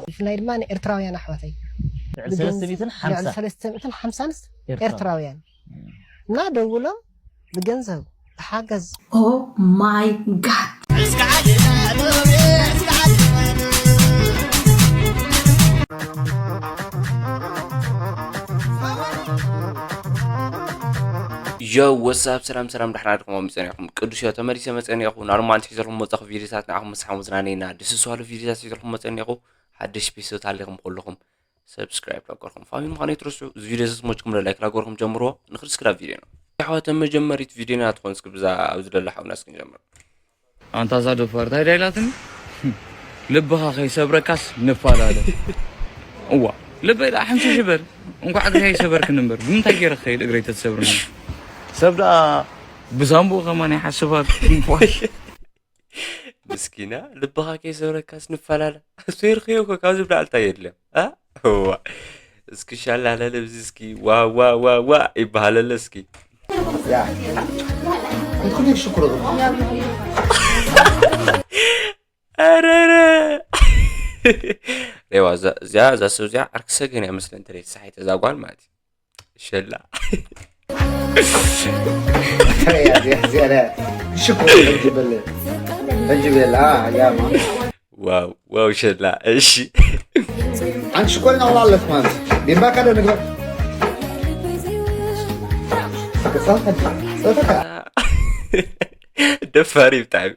ብፍላይ ድማ ንኤርትራውያን ኣሕዋተይ ልዕሊ ሰለስተ ሚእትን ሓምሳ፣ ልዕሊ ሰለስተ ሚእትን ሓምሳ ኣንስት ኤርትራውያን። ኤርትራውያን እና ደውሎም ብገንዘብ ተሓገዝ። Oh my God። ዮ ወሳብ ሰላም ሰላም፣ ዳሕና ድኹም መጸን ኢኹም? ቅዱስ ዮ ተመሊሰ መጸን ኢኹ። ናርማል ሒዘልኩም መጻኹ ቪዲዮታት ንዓኹም መሳሓ መዝናነይና ደስ ዝባሉ ቪዲዮታት ሒዘልኩም መጸን ኢኹ። ሓደሽ ቤተሰብ ታሊኹም ኩልኹም ሰብስክራይብ ላገርኩም ፋሚሊ ምዃኑ ይትረስዑ። እዚ ቪዲዮ ዝመችኩም ላይክ ላገርኩም ጀምሮ። ንክድ ስክራብ ቪዲዮ ነው። የሕዋተ መጀመሪት ቪዲዮና ትኾን እስኪ ብዛ ኣብዚ ደላ ሓውና እስኪ ንጀምር። ኣንታ እዛ ደፋር እንታይ ዳይላትኒ? ልብኻ ከይሰብረካስ ንፈላለ። እዋ ልበይ ደኣ ሕምሽሽ በል። እንኳዕ እግረይ ኣይሰበርክን እምበር ብምንታይ ገይረ ክኸይድ እግረይ ተትሰብርኒ? ሰብ ደኣ ብዛንቡኡ ከማን ይሓስባል። እምቧይ። ምስኪና ልብኻ ከይሰብረካስ ንፈላለ። ኣስተይርክዮ እኮ ካብ ዝብላዕ እንታይ የድልዮም? ዋ እስኪ ሻላ ለለ ብዚ እስኪ ዋ ዋ ዋ ዋ ይበሃለለ እስኪ። ያ ክትኩን ሽኩር ኧረ ኧረ ሬዋ እዚኣ እዛ ሰብ እዚኣ ዓርኪ ሰገን እያ መስለን ተለይ ተሳሒተ እዛ ጓል ማለት እዩ። ሸላ ሽኩር እንጂ በለ እንጂ በላ ያማ ዋው ዋው ሸላ እሺ አንቺ ሽኮር ነው ማለት ማለት ቢምባ ካደ ንግበር ደፋሪ ብጣዕሚ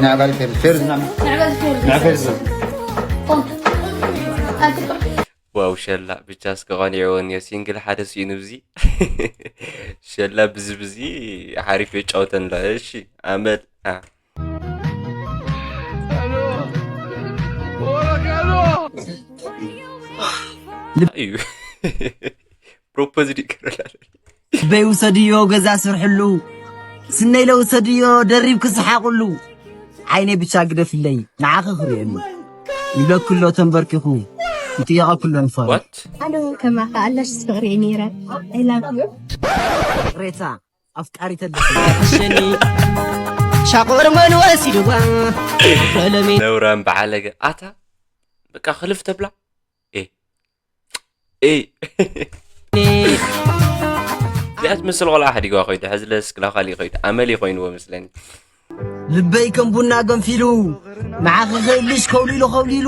ናዕባል ፌርዝ ፌርዝ ናም ናዕባል ፌርዝ ዋው ሸላ ብቻ እስከ ቐኒዕወን እዮ ሲንግል ሓደ ስኢኑ ብዚ ሸላ ብዚ ብዚ ሓሪፍ የጫውተን ኣሎ እሺ ኣመል እዩ ፕሮፖዝ ይገብረላል ልበይ ውሰድዮ ገዛ ስርሕሉ ስነይ ለውሰድዮ ደሪብኪ ስሓቕሉ ዓይነይ ብቻ ግደፍለይ ንዓኺ ክርእየሉ ይብለኪ ኣሎ ተንበርኪኹ ይጥየቐኪ ኣሎ ንፋር what ኣነ እውን ከማኻ ኣለሽ ፍቕሪ እየ ነይረ I love you ቅሬታ ኣፍቃሪት ኣለኪ ሸኒ ሻቆር መን ወሲድዋ ፈለሜ ነውራም በዓለገ ኣታ በቃ ክልፍ ተብላ ኤ ኤ እዚኣ ትመስል ቆልዓ ሓዲግዋ ኮይዱ ሕዚ ለስክላ ካሊእ ኮይዱ ኣመል ኮይንዎ መስለኒ ልበይ ከም ቡና ገንፊሉ ንዓኺ ክእልሽ ከውሊሉ ከውሊሉ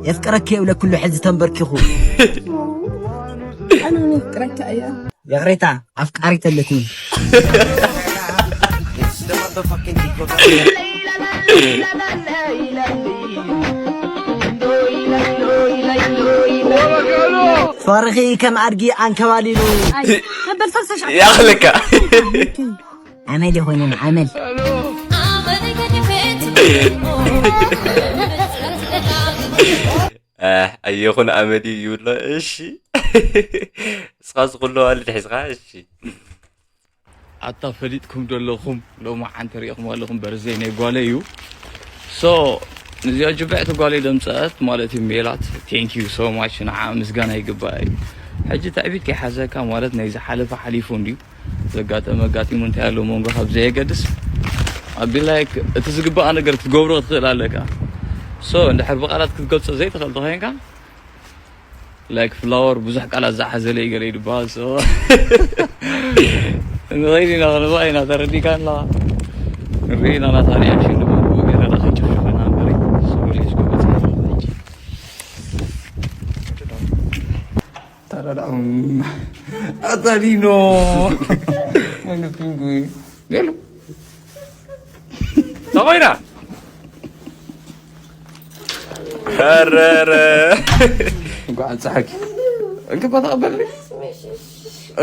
የፍቅረኪ የብለክሉ ሕዚ ተንበርኪኹ ኣነ እውን የፍቅረካ እየ ይቕሬታ ኣፍቃሪት ኣለትኒ ፍቕርኺ ከም ኣድጊ ኣንከባሊሉ ተበል ፈርሰሽ ያኽለካ ዓመል ይኾይንን ዓመል ኣየኹን ኣመዲ ይብሎ እሺ እስኻ ዝኩሎ ኣልድ ሒዝኻ እሺ ኣታ ፈሊጥኩም ደለኹም ሎማዓንቲ ሪኢኹም ኣለኹም በርዘይ ናይ ጓለይ እዩ ሶ ንዚኣ ጅብዕቲ ጓለይ ደምፀአት ማለት እዩ ሜላት thank you so much ንዓ ምስጋና ይግባእ እዩ ሕጂ ትዕቢት ከይሓዘካ ማለት ናይ ዝሓለፈ ሓሊፉ እንድዩ ዘጋጠመ ኣጋጢሙ እንታይ ኣሎ መንጎ ካብ ዘየገድስ ኣቢ ላይክ እቲ ዝግባኣ ነገር ክትገብሮ ክትኽእል ኣለካ ሶ እንድሕር ብቃላት ክትገልፆ ዘይትኽእል ተኮይንካ ላይክ ፍላወር ብዙሕ ቃላት ዝሓዘለ እዩ ገለ ይድበሃል ንኸይድ ኢና ክንባ ኢና ተረዲካ ኣለኻ ንርኢ ኢና ናታ ሪያክሽን ድማ ብኡ ገይረ ዳ ከይጨፍጭፈና እምበሪ ስጉል እዩ ዝጎበዝ ኣታዲኖ ፒንጉ ገሉ ተኾይና ረረ እንኳዕ ኣብፀሐኪ እንክባ ተቐበልኒ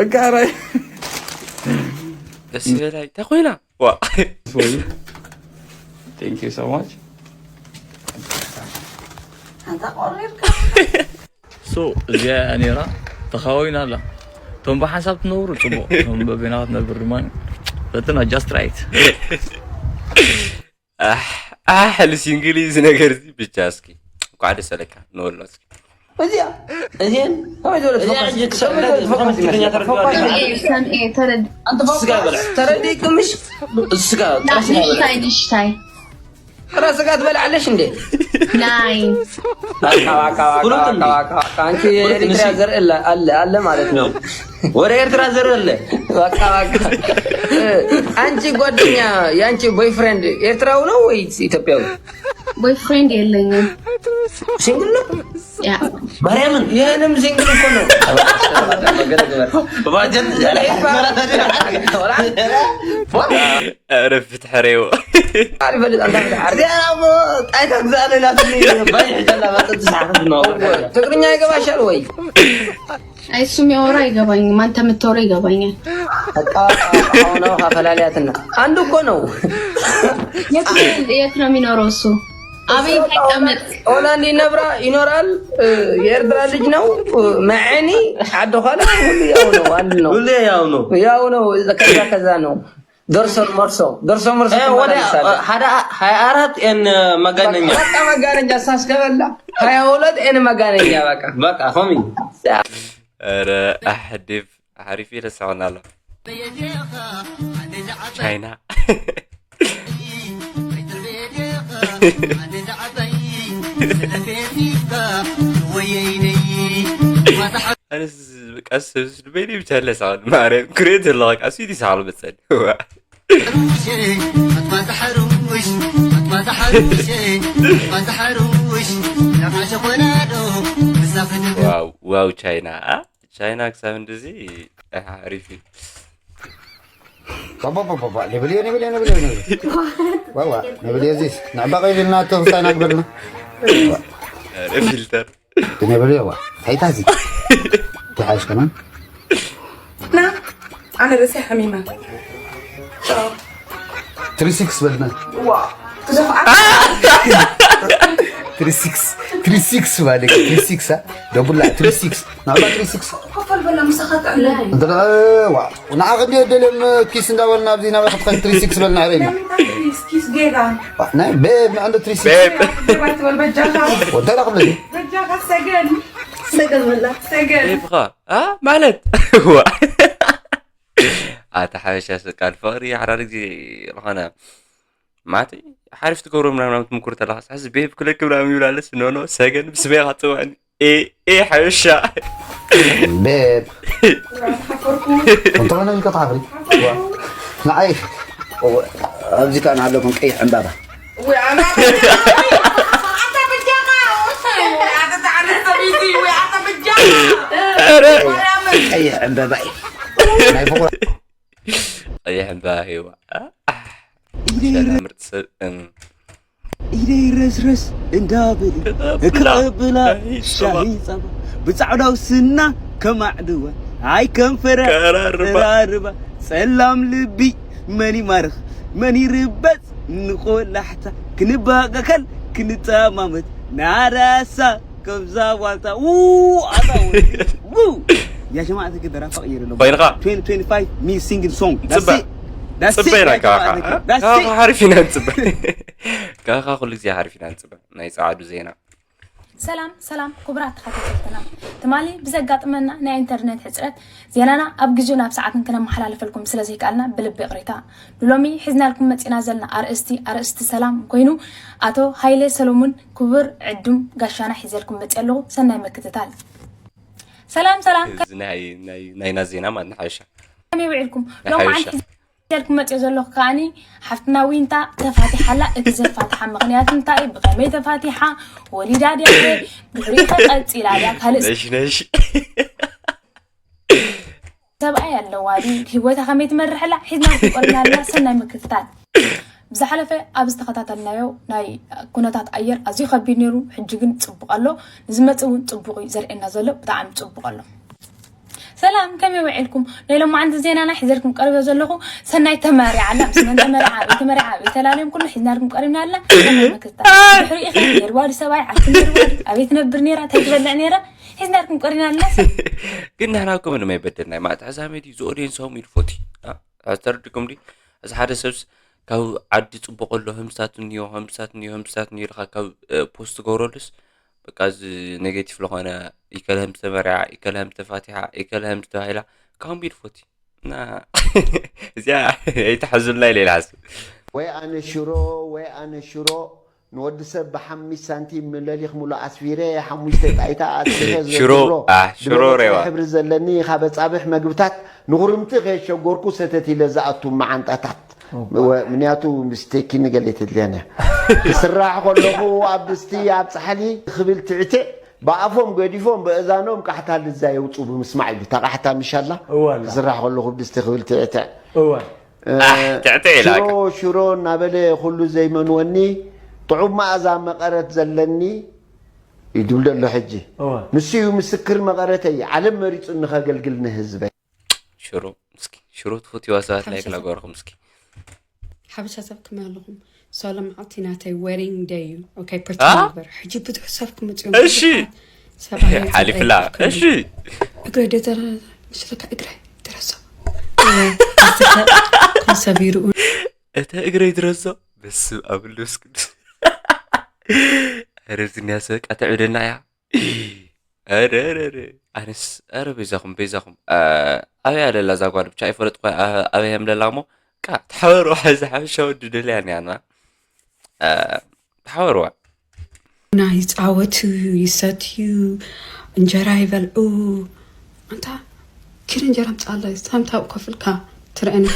እንካራይ ደስ ይበላይ ተኾይና ዋ thank you so much ኣንታ ቆሪርካ ሶ እዚኣ እያ ነይራ ተኻወይና ኣላ እቶም ብሓንሳብ ትነብሩ ፅቡቕ እቶም በበይና ክትነብር ድማ ፈትና just right ኣሕ ልሲ እንግሊዝ ነገር እዚ ብቻ እስኪ እንኳዕ ደስ ኣለካ ንወሎ እስኪ እዚኣ እዚአን ከመይ ዝበለት እዚኣ ፎካስ? ሕጂ ከመይ ዝበለት ትሰምዕ ፎካስ ትግርኛ ይመስለካ? ተረድኦ ፎካስ ኣለኻ? ይመስለካ? እየ፣ ሰምኤ፣ ተረድ-፣ ኣንቲ ፎካስ ትስጋ በላ። ተረዲእክምሽ? ስጋ፣ ጥረ ስጋ በላ። ንእሽታይ፣ ንእሽታይ። ጥረ ስጋ ትበልዓለሽ እንዴ? ናይ። ዋካ፣ ዋካ፣ ዋካ፣ ፍሉጥ እንዴ? ዋካ፣ ዋካ፣ ዋካ። ኣንቲ ፍሉጥ ኤሪትሪያ ንሲ። ዘርኢ ኣለ፣ ኣለ፣ ኣለ ማለት ነው። ወደ ኤርትራ ዘርኢ ኣለ። ዋካ፣ ዋካ። እ፣ አንቺ ጓደኛ፣ የአንቺ ቦይፍሬንድ ኤርትራዊ ነው ወይስ ኢትዮጵያዊ? ቦይፍሬንድ የለኝም። ሲንግል ነው? ያ። ማርያምን። ይህንም ሲንግል እኮ ነው። ባጀት ኧረ ፍትሐሬዎ። አልፈልጥ፣ አንተ ፍትሐሬ። እዚኣ እሞ ጣይታ ግዛእለ ኢላትኒ፣ ባይ ሕጃላ መጠጥ ሰሓኽት ነው። ትግርኛ ይገባሻል ወይ? አይ፣ እሱ የሚያወራ አይገባኝም። አንተ የምታወራው ይገባኛል። በቃ አሁን ነው አፈላልያትና። አንድ እኮ ነው። የት ነው፣ የት ነው የሚኖረው እሱ? አቤት፣ ተቀመጥ። ሆላንድ ይነብራ-፣ ይኖራል። እ፣ የኤርትራ ልጅ ነው። እ፣ መዐኒ፣ ዓዲ ዃላ፣ ሁሉ ያው ነው፣ አንድ ነው። ሁሉ ያው ነው። ያው ነው። ከዛ፣ ከዛ ነው። ደርሶ መርሶ፣ ደርሶ መርሶ እ፣ ወደ ትመላለሳለህ። ሓደ ሃያ ኣራት ኤን መጋነኛ። በቃ መጋነኛ ሳስከበላ፣ ሃያ ሁለት ኤን መጋነኛ፣ በቃ። በቃ፣ ሆሚ። ኧረ፣ ኣሕዲፍ፣ ሓሪፍ ኢለ ዝሰማና ኣሎ። ቻይና። ኣነስ በቃ ሰብ ስድበይኒ ብቻ ለሳውን ማርያም ክሪኦ ዘለኹ በቃ ስዊት ይስሓሉ መሰል። ዋው፣ ዋው፣ ቻይና፣ አ? ቻይና ክሳብ እንደዚ፣ አ፣ ኣሪፍ እዩ። ባባ፣ ባባ፣ ባባ፣ ንብል እየ፣ ንብል እየ፣ ንብል እየ፣ ንብል እየ። ዋዋ፣ ንብል እየ፣ እዚስ ንዕባ ቀይር ኢልና፣ እቶ ክስታይ ናግበልና። ኧረ ፊልተር። ንብል እየ፣ ዋ፣ ታይታ እዚ። እንታይ ሓይሽ ከማን? ና፣ ኣነ ርእሰይ ሓሚመ። ትሪ ሲክስ በልና። ዋ፣ ትደፍኣ። ትሪ ሲክስ፣ ትሪ ሲክስ ማለት፣ ትሪ ሲክስ፣ አ? ደቡላ፣ ትሪ ሲክስ። ናብታ ትሪ ሲክስ። ኮፈል በላ፣ ምሳኻ ጥዕና። እንተ ደኣ፣ ዋ፣ ንዓ ክንዲ የደልዮም ኪስ እንዳበልና ኣብዚ ናበይ ክትኸይድ ትሪ ሲክስ በልና ኣርእየና። ለምን ኪስ፣ ኪስ ጌጋ? ዋ፣ ናይ ቤብ፣ ንዓንዶ ትሪ ሲክስ። ቤብ። ጌጋ ትበል በጃኻ። ወንታይ ዳኽብለኒ? በጃኻ ሰገን። ሰገን በላ። ሰገን። ቤብኻ፣ አ? ማለት? ዋ። ኣታ ሓበሻ ስቃል ፍቕሪ ሓዳር ግዜ ዝኾነ ማለተይ ሓሪፍ ትገብሮ ምናምን ትምኩር ተለኻ፣ ሕዚ ቤብ ክለክ ምናምን ይብላለስ፣ ኖ፣ ኖ፣ ሰገን ብስመይ ኢኻ ትጽውዕኒ። ኤ፣ ኤ፣ ሓበሻ። ቤብ። እንተኾነ ኢልካ ትሓፍሪ። ንዓይ፣ ኣብዚ ከኣ ንኣለኩም ቀይሕ ዕምባባ። ወይ ኣና-፣ ኣታ በጃኻ። ኣታ ተዓርፍ ሰበይቲ፣ ወይ ኣታ በጃኻ። ኧረ። ማርያምን። ቀይሕ ዕምባባ እዩ። ናይ ፍቕሪ ቀይሕ ዕምባባ ሂዋ። ኢደይ ሰላም ምርጥ ሰብ፣ እም። ኢደይ ረስረስ እንዳበለ ክቐብላ ክቐብላ ሻሂ ሻሂ ጸባ። ጸባ ብጻዕዳው ስና ከማዕድዋ ኣይ ከንፈራ ቀራርባ። ቀራርባ ጸላም ልቢ መን ይማርኽ መን ይርበጽ ንቆላሕታ ክንባቀከል ክንጠማመት ናዳሳ ከምዛ ዋልታ ው ኣታ ወዲ ው ያ ጀማዓት ከ ደራፋ ቀይር ሎ ኮይንኻ? Twenty twenty-five me singing song ጽበ። ጽበ ኢና ካኻ። ካኻ ሓሪፍ ኢና ንጽበ። ካኻ ኩሉ ግዜ ሓሪፍ ኢና ንጽበ። ናይ ጸዓዱ ዜና። ሰላም ሰላም ክቡራት ተኸታተልትና፣ ትማሊ ብዘጋጥመና ናይ ኢንተርኔት ሕጽረት ዜናና ኣብ ግዜኡ ናብ ሰዓትን ክነመሓላልፈልኩም ስለ ዘይከኣልና ብልቢ ይቕሬታ። ንሎሚ ሒዝናልኩም መጺና ዘለና ኣርእስቲ፣ ኣርእስቲ ሰላም ኮይኑ፣ ኣቶ ሃይለ ሰሎሙን ክቡር ዕዱም ጋሻና ሒዘልኩም መጺአ ኣለኹ። ሰናይ ምክትታል። ሰላም ሰላም፣ እዚ ናይ፣ ናይ፣ ናይና ዜና ማለት ንሓበሻ። ከመይ ውዒልኩም? ናይ ሎማዓንቲ ሓበሻ። ሒዘልኩም መጺአ ዘለኹ ከኣኒ ሓፍትና ዊንታ ተፋቲሓላ፣ እቲ ዘፋትሓ ምኽንያት እንታይ እዩ? ብኸመይ ተፋቲሓ? ወሊዳ ድያ? ድሕሪኡ ከ ቀጺላ ድያ? ካልእ ነሽ፣ ነሽ። ሰብኣይ ኣለዋ ድዩ? ህይወታ ከመይ ትመርሕ ኣላ? ሒዝናልኩም ቀሪብና ኣለና። ሰናይ ምክትታል። ብዝሓለፈ ኣብ ዝተኸታተልናዮ ናይ ኩነታት ኣየር ኣዝዩ ከቢድ ነይሩ። ሕጂ ግን ጽቡቕ ኣሎ። ንዝመጽእ እውን ጽቡቕ እዩ ዘርእየና ዘሎ። ብጣዕሚ ጽቡቕ ኣሎ። ሰላም፣ ከመይ ውዒልኩም? ናይ ሎማዓንቲ ዜናና ሒዘልኩም ቀሪበ ዘለኹ። ሰናይ ተመሪዓ ኣላ። ምስ መን ተመሪዓ? ኣበይ ተመሪዓ? ኣበይ ተላልዮም? ኩሉ ሒዝናልኩም ቀሪብና ኣለና። ሰናይ ምክትታል። ድሕሪኡ ኸ ነይርዋ ድዩ ሰብኣይ? ዓርኪ ነይርዋ ድዩ? ኣበይ ትነብር ነይራ? እንታይ ትበልዕ ነይራ? ሒዝናልኩም ቀሪብና ኣለና። ግን ንሕና እኮ ምንም ኣይበደልናይ። ማዕት ሕዛመይ ድዩ? ዝኦድየንስ ሆም ኢሉ ፎቲ። ኣ? ተረዲእኩም ድዩ? እዚ ሓደ ሰብስ ካብ ዓዲ ጽቡቕ ኣሎ፣ ህምስታት እኒኦ፣ ህምስታት እኒኦ፣ ህምስታት እኒኦ ኢልካ ካብ፣ እ፣ ፖስት ትገብረሉስ፣ በቃ እዚ ኔጌቲቭ ለኾነ ኢከልህም ተመርዓ፣ ኢከልህም ተፋቲሓ፣ ኢከልህም ተባሂላ፣ ካሁን ቢድ ፎቲ። እና እዚኣ ኣይተሐዙልና ኢለ ኢለ ሓስብ። ወይ ኣነ ሽሮ ወይ ኣነ ሽሮ። ንወዲ ሰብ ብሓሙሽተ ሳንቲም ለሊኽ ሙሉ ኣስፊረ፣ ሓሙሽተ ጣይታ ኣስፊረ ሽሮ ዝገብሮ ኣህ ሽሮ ዝበለጸ ሬዋ ሕብሪ ዘለኒ ካብ ኣጻብሕ መግብታት ንኹርምቲ ከየሸጎርኩ ሰተት ኢለ ዝኣቱ መዓንጣታት። ወ- ምክንያቱ ምስቴኪ ንገሌ ትድልየነ ክስራሕ ከለኹ ኣብ ድስቲ ኣብ ጻሕሊ ክብል ትዕትዕ ብኣፎም ገዲፎም ብእዛኖም ቃሕታ ልዛ የውፁ ብምስማዕ እዩ። እታ ቃሕታ ምሻላ እወ ኣላ። ክስራሕ ከለኹ ብድስቲ ክብል ትዕትዕ እወ ኣህ ትዕትዕ ኢላ ሽሮ ሽሮ እናበለ ኩሉ ዘይመንወኒ ጥዑም መኣዛ መቐረት ዘለኒ ይድብል ዘሎ ሕጂ እወ ንሱ እዩ ምስክር መቐረተይ ዓለም መሪፁኒ ከገልግል ንህዝበይ። ሽሮ እስኪ ሽሮ ትፈትዋ ሰባት ላይክ ሓበሻ ሰብ- ላገበርኩም እስኪ ሓበሻ ሰብ ክመይ ኣለኹም። ሶሎ መዓልቲ ናተይ ዌዲንግ ደይ እዩ። ኦኬ አ? ፕርትናበር ሕጂ ብዙሕ ሰብ ክመፅኡ እሺ። ሓሊፍላ እሺ እግረ ደተረ ምሽለካ እግረ ደረሶ ሰቢሩ እተ እግረይ ድረሶ በስም ኣብ ልብስ ቅዱስ ኧረ ዝንያ ሰብ ቃ ተዕብደና እያ ኧረ ኧረ ኧረ ኣነስ ኧረ በይዛኹም በይዛኹም ኣበይ ኣለላ እዛ ጓል ብቻ ኣይፈለጥኩ ኣበይ የምለላ እሞ ቃ ተሓበሩ ሕዚ ሓበሻ ወዲ ደልያ እኒያና ተሓበርዋ ና ይፃወቱ ይሰትዩ እንጀራ ይበልዑ ኣንታ ኪድ እንጀራ ምፃለ ሳምታው ከፍልካ ትረአኒ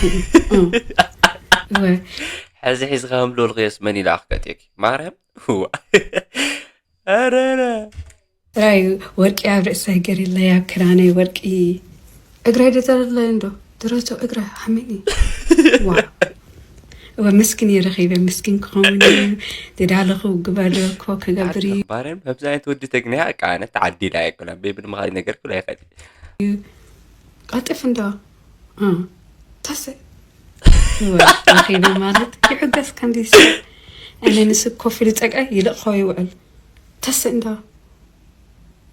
ሕዚ ሒዝካ ከም ልልክዮስ መን ኢላ ክቀትየኪ ማርያም ዋ ኧረ ኧረ ጥራይ ወርቂ ኣብ ርእሰይ ገይረለይ ኣብ ክዳነይ ወርቂ እግረይ ደተለለይ እንዶ ድረቶ እግረ ሓሚኒ ዋ እወ ምስኪን እየ ረኺበ ምስኪን ክኸውን እዩ ዝዳለኹ ግበር እኮ ክገብር እዩ ማርያም ከምዚ ዓይነት ወዲ ተግንያ እቃ ኣነ ተዓዲላ እየ ኮላ ቤቢ ንምኻድ ነገር ክብላ ይኽእል ቀልጥፍ እንዶ እ፣ ተስእ እወ ረኺበ ማለት ይሕገስ ከምዚ ሰብ ኣነ ንሱ ኮፍ ኢሉ ጸቀ ይልእኾ ይውዕል ተስእ እንዶ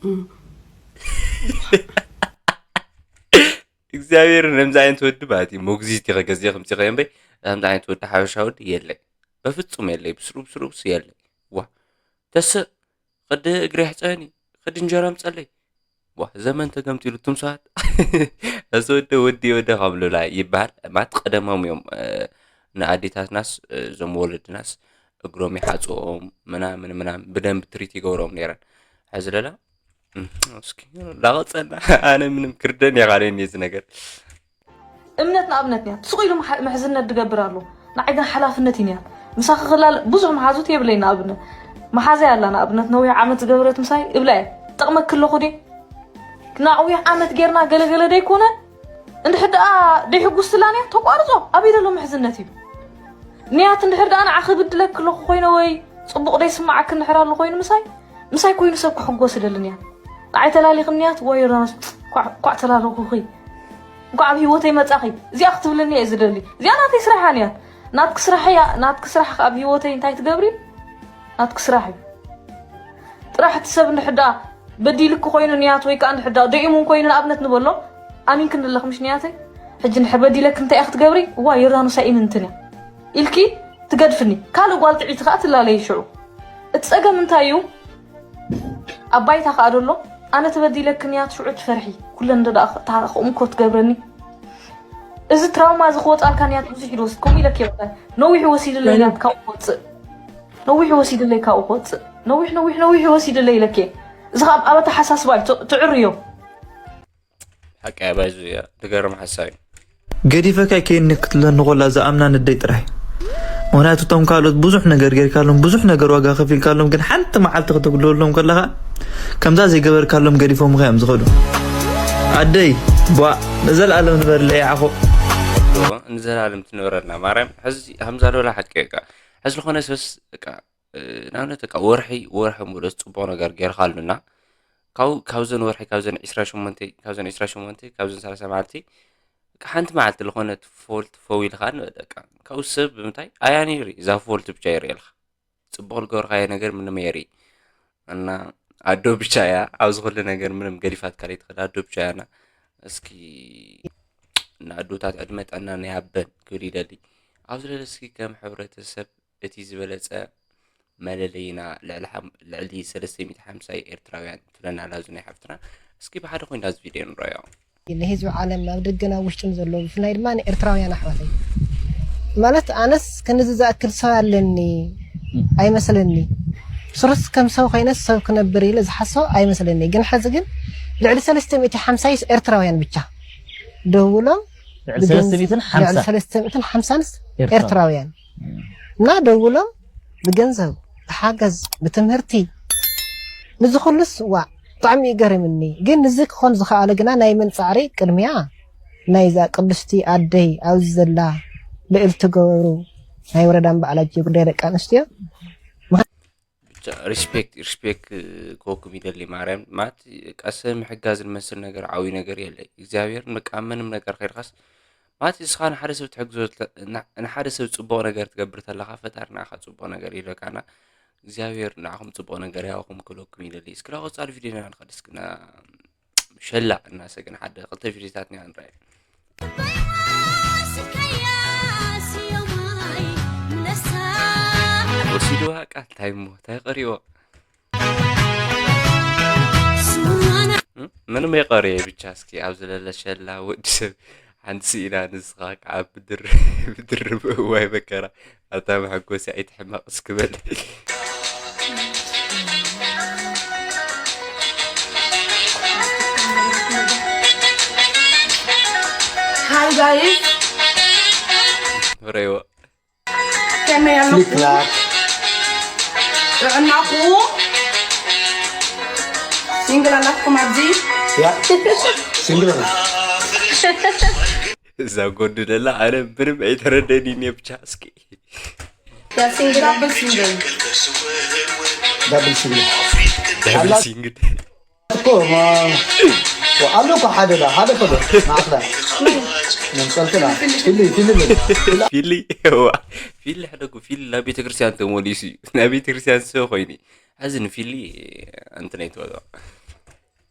እ፣ እግዚኣብሔር ነምዚ ዓይነት ወዲ ማለት እዩ መጉዚት ኢኸ ገዜ ከምፂ ኸ እምበይ ከምዚ ዓይነት ወዲ ሓበሻ ወዲ የለይ በፍፁም የለይ ብስሩ ብስሩ ብሱ የለይ ዋ ተስእ ኸዲ እግሪ ሕፀኒ ኸዲ እንጀራ ምፀለይ ዋ ዘመን ተገምጢሉ እቱም ሰባት እዚ ወዲ ወዲ ወደ ካብ ሉላ ይበሃል ማት ቀደሞም እዮም ንኣዴታትናስ እዞም ወለድናስ እግሮም ይሓፅኦም ምናምን ምናምን ብደንብ ትሪት ይገብሮም ነይረን ሕዚ ለላ እስኪ ላቐፀልና ኣነ ምንም ክርደን የኻለኒ እዚ ነገር እምነት ንኣብነት እያ ስቕ ኢሉ ምሕዝነት ዝገብር ኣሎ ንዓይ ግን ሓላፍነት እዩ እያ ምሳኺ ክላለ ብዙሕ መሓዙት የብለይ ንኣብነት መሓዘይ ኣላ ንኣብነት ነዊሕ ዓመት ዝገበረት ምሳይ እብላ እየ ጠቕመኪ ኣለኹ ድየ ንዓብይ ዓመት ጌርና ገለገለ ደይኮነ እንድሕር ደኣ ደይሕጉስ ትላንያ ተቋርጾ ኣበይ ዘሎ ምሕዝነት እዩ ንያት እንድሕር ደኣ ንዓኺ ብድለኪ ኣለኹ ኮይነ ወይ ጽቡቕ ደይስማዓኪ እንድሕር ኣሎ ኮይኑ ምሳይ ምሳይ ኮይኑ ሰብ ክሕጎስ ይደሊ ንያት ንዓይ ተላሊኽንያት ወይ ዮርዳኖስ ኳዕ ተላለኹኺ እንኳዕ ኣብ ህይወተይ መጻኺ እዚኣ ክትብልኒ እየ ዝደሊ እዚኣ ናተይ ስራሕ እያ ናትኪ ስራሕ እያ ናትኪ ስራሕ ኣብ ህይወተይ እንታይ ትገብሪ ናትኪ ስራሕ እዩ ጥራሕ እቲ ሰብ እንድሕዳ በዲልኪ ኮይኑ ንያት ወይ ከዓ እንድሕዳ ደኢሙን ኮይኑ ንኣብነት ንበሎ ኣሚንኪ ንለኽ ምሽ ንያተይ ሕጂ እንድሕር በዲለኪ እንታይ እያ ክትገብሪ እዋ ዮርዳኖስ ኣይእምንትን እያ ኢልኪ ትገድፍኒ ካልእ ጓል ጥዒቲ ከዓ ትላለይ ሽዑ እቲ ፀገም እንታይ እዩ ኣብ ባይታ ከዓ ደሎ ኣነ ተበዲለኪ ንያት ሽዑ ትፈርሒ ኩለን እንደ ከምኡ እኮ ትገብረኒ እዚ ትራውማ እዚ ክወፃልካ ንያት ብዙሕ ይድወስድ ከምኡ ኢለኪ ይወጣ ነዊሕ ወሲድለይ ንያት ካብኡ ክወፅእ ነዊሕ ወሲድለይ ካብኡ ክወፅእ ነዊሕ ነዊሕ ነዊሕ ወሲድለይ ኢለኪ እዚ ካብ ኣብ ኣተሓሳስባ እዩ ትዕርዮ ሓቂ ኣባይ ዙያ ትገርም ሓሳብ እዩ ገዲፈካ ከይኒ ክትለኒ ኮላ ዝኣምና ንደይ ጥራይ ምክንያቱ እቶም ካልኦት ብዙሕ ነገር ጌርካሎም ብዙሕ ነገር ዋጋ ከፊልካሎም ግን ሓንቲ መዓልቲ ክትጉድለሎም ከለኻ ከምዛ ዘይገበርካሎም ገዲፎምኻ እዮም ዝኸዱ ኣደይ ቧ ንዘለኣለም ንበርለ ይዓኾ ንዘለኣለም ትንበረልና ማርያም ሕዚ ሃምዛ ዶላ ሓቂ ቃ ሕዚ ዝኾነ ሰስ ቃ ንኣብነት ቃ ወርሒ ወርሒ ሙሉእ ጽቡቕ ነገር ጌርካሉና ካብ ካብዘን ወርሒ ካብዘን 28 ካብዘን 28 ካብዘን 30 መዓልቲ ሓንቲ መዓልቲ ዝኾነት ፎልት ፈው ኢልካ ንበል በቃ ካብኡ ሰብ ብምንታይ ኣያ ነይሪ እዛ ፎልት ብቻ ይርእየልካ ጽቡቕ ዝገበርካዮ ነገር ምንም የርኢ እና ኣዶ ብቻ እያ ኣብዚ ኩሉ ነገር ምንም ገዲፋትካ ለይትኽእል ኣዶ ብቻ እያ እና እስኪ ንኣዶታት ዕድመ ጥዕና ናይ ሃበን ክብል ይደሊ ኣብዚ ለለ እስኪ ከም ሕብረተሰብ እቲ ዝበለፀ መለለይና ልዕሊ ሓም- ልዕሊ ሰለስተ ሚእቲ ሓምሳ ኤርትራውያን ትብለና ኣላ እዛ ናይ ሓፍትና። እስኪ ብሓደ ኮይና እዚ ቪድዮ ንረኣዮ። ንህዝቢ ዓለም ኣብ ደገን ኣብ ውሽጥን ዘለዉ ብፍላይ ድማ ንኤርትራውያን ኣሕዋተይ ማለት ኣነስ ክንዚ ዝኣክል ሰብ ኣለኒ ኣይመስለኒ። ስሩስ ከም ሰብ ኮይነስ ሰብ ክነብር ኢለ ዝሓስቦ ኣይመስለኒ። ግን ሕዚ ግን ልዕሊ ሰለስተ ሚእቲ ሓምሳ ኤርትራውያን ብቻ ደውሎም ልዕሊ ሰለስተ ሚእትን ሓምሳ ልዕሊ ሰለስተ ሚእትን ሓምሳንስ ኤርትራውያን እና ደውሎም ብገንዘብ ብሓገዝ ብትምህርቲ ንዚ ኩሉስ ዋ ብጣዕሚ ይገርምኒ። ግን ንዚ ክኾን ዝኸኣለ ግና ናይ መን ፃዕሪ ቅድሚያ ናይዛ ቅድስቲ ኣደይ ኣብዚ ዘላ ልእልቲ ገበሩ ናይ ወረዳ እምባዕላጅ ጉዳይ ደቂ ኣንስትዮ ብቻ ሪስፔክት ሪስፔክት ኮኩም ይደሊ ማርያም ማለት ቀሰ ምሕጋዝ ዝመስል ነገር ዓብዩ ነገር የለ እግዚኣብሔር በቃ ምንም ነገር ከይድካስ ማለት እስኻ ንሓደ ሰብ ትሕግዞ ንሓደ ሰብ ፅቡቅ ነገር ትገብር ተለካ ፈጣሪ ንዓካ ፅቡቅ ነገር ይለካና እግዚኣብሔር ንዓኹም ፅቡቅ ነገር ያውኹም ክብለኩም ይደሊ እስክላ ቆፃል ቪድዮና ንኸድስክና ሸላ እናሰግን ሓደ ክልተ ቪድዮታት ኒያ ንረኣየ ወሲድዋ ቃል እንታይ እሞ እንታይ ቀሪዎ ምንም የቀርየ ብቻ እስኪ ኣብ ዝለለ ሸላ ወዲ ሰብ ሓንቲ ስኢና ንስኻ ከዓ ብድርብ እዋይ መከራ ኣታ መሐጎሲ ኣይትሕመቕ እስክበል Hi guys. ረይዎ ከመይ ኣለኩም? ጥዕናኹም? ሲንግል ኣላትኩም ኣብዚ? ያ ሲንግል ነው። እዛ ጎድለላ ኣነ ምንም ኣይተረደኒን እየ ብቻ እስኪ ያ ሲንግል ኣብል ሲንግል ዳብል ሲንግል ዳብል ሲንግል እኮ ማ- ኣሎ እኮ ሓደ ላ ሓደ እኮ ዶ ማዕላ ነምፀልትና ፊሊ ፊሊ ብል ፊሊ ዋ ፊሊ ሕደጉ ፊሊ ናብ ቤተክርስትያን ተመሊሱ እዩ ናብ ቤተክርስትያን ሰብ ኮይኑ ሕዚ ንፊሊ እንትን ኣይትበሎ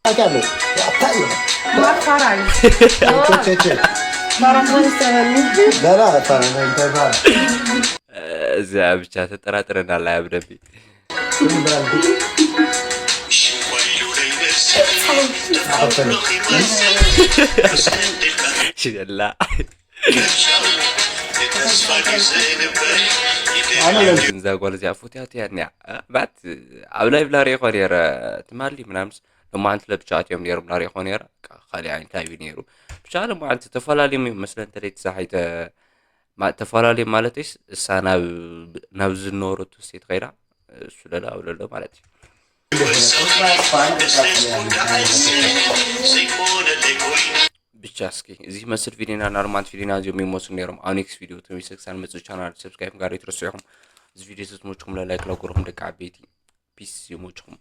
ታውቃለህ እንታይ እዩ ማርፋራይ ቸቸ ማራቶን ዝተበሉ በላ ታንተባ እዚኣ ብቻ ተጠራጥረና ኣላ ብደንቢ ሽላ እዛ ጓል እዚኣ ፉትያት እያ እኒኣ ባት ኣብ ላይቭ ላሪእኮ ነረ ትማሊ ምናምስ ሎማዓንቲ ለብቻ ኣትዮም ነሮም ላሪእኮ ነረ ካሊእ ዓይነት ላይቭ ነይሩ ብቻ ሎማዓንቲ ተፈላለዮም እዮም መስለ እንተለይ ትሳሓይተ ተፈላለዮም ማለተይስ እሳ ናብ ዝነበረቱ ስቴት ከይዳ እሱ ለለ ኣብ ለሎ ማለት እዩ ብቻ እስኪ እዚ መስል ቪዲዮና ናርማንት ቪዲዮና እዚኦም ይመስሉ ነይሮም ኣብ ኔክስት ቪዲዮ ተመልሰ ክሳን መፅእ ቻናል ሰብስክራይብ ጋር ይትረስዑ ኢኹም እዚ ቪዲዮ ተትመችኩም ለላይክ ለጉርኹም ደቂ ዓበይቲ ፒስ ይመችኹም